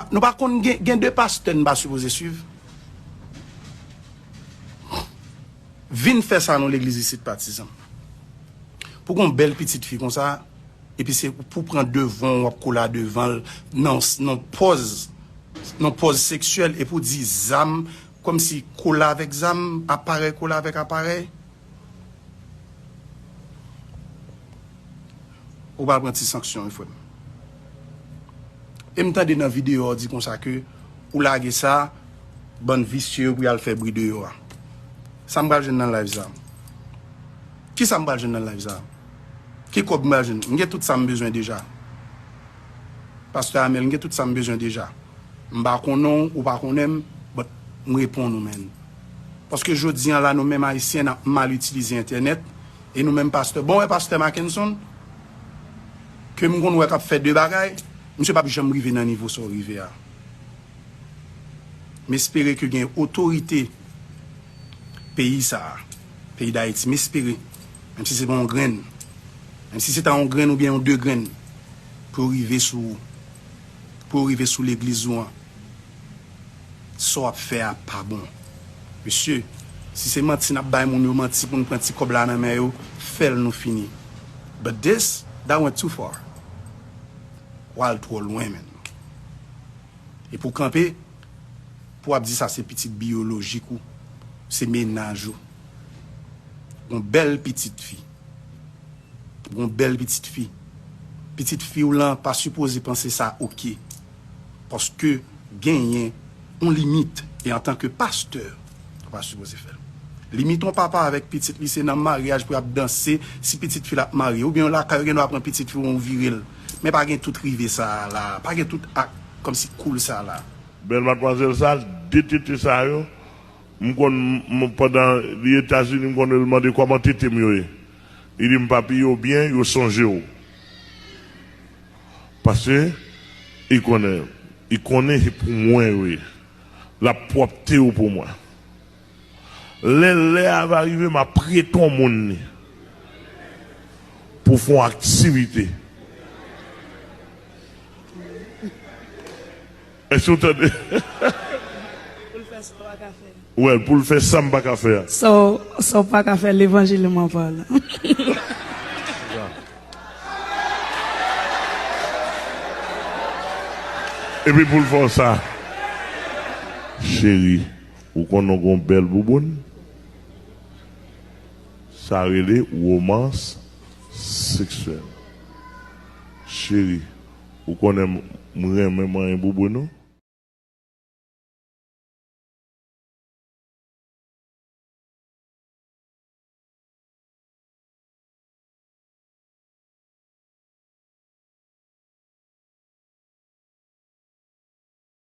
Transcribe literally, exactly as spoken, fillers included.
Nou pa konn gen, gen de pastè n pa sipoze swiv. Vin fè sa nan legliz isit, patizan. Pou gon bèl pitit fi konsa, epi se pou pran devan w, w ap kola devan l, nan, nan pòz, nan pòz seksyèl, epi w di zam, kòmsi kola avèk zam, aparèy kola avèk aparèy. Ou pral pran ti sanksyon, wi, frè m. E m tande nan videyo a w di konsa ke ou lage sa, bann visye yo pou y al fè bri deyò a. Sa m pral jwenn nan live sa? Kisa m pral jwenn nan live sa? Ki kòb m pral jwenn? M gen tout sa m bezwen deja. Pastè Amel, m gen tout sa m bezwen deja. M pa konnen w, ou pa konnen m, but m reponn ou, man. Paske jodi a la, nou menm Ayisyen, n ap mal itilize entènèt, e nou menm pastè, bon, wè pastè Mackenson, ke m konn wè k ap fè de bagay, misye p ap janm rive nan nivo sa w rive a. M espere ke gen otorite peyi sa a, peyi Dayiti, m espere, menm si se pa yon grenn, menm si se ta yon grenn oubyen yon de grenn, pou yo rive sou, pou yo rive sou legliz ou an. Sa w ap fè a pa bon. Mesye, si se manti n ap bay moun yo manti pou n pran ti kòb la nan men yo, fè l nou fini. But this, that went too far. W al twò lwen, man. E pou kanpe, pou w ap di sa se pitit biyolojik ou, se mennaj ou. Gon bèl pitit fi. Gon bèl pitit fi. Pitit fi w lan pa sipoze panse sa oke. Paske genyen yon limit. E antanke pastè, ou pa sipoze fè l. Limit yon papa avèk pitit li se nan maryaj pou y ap danse, si pitit fi l ap marye. Oubyen yon lakay ou gen dwa pran pitit fi w, ou vire l. Men pa gen tout rive sa a la. Pa gen tout ak kòmsi cool sa a la. Bèl madmwazèl sa, de tete sa yo, m konn, m, pandan li Etazini, m konn li mande kòman tete m yo ye. Li di m, "Papi, yo byen, yo sonje w." Paske li konnen, li konnen se pou mwen yo ye. L ap pwòpte yo pou mwen. Lè lè a va rive, m ap prete yon moun li pou fè yon aktivite. Èske w tande? Pou l fè sa w pa ka fè. Well, pou l fè sa m pa ka fè a. Sa w, sa w pa ka fè, levanjil m an pale. Epi pou l fè w sa, cheri, ou konn ou gon bèl bouboun? Sa rele womans seksyèl. Cheri, ou konnen m, m renmen manyen bouboun ou?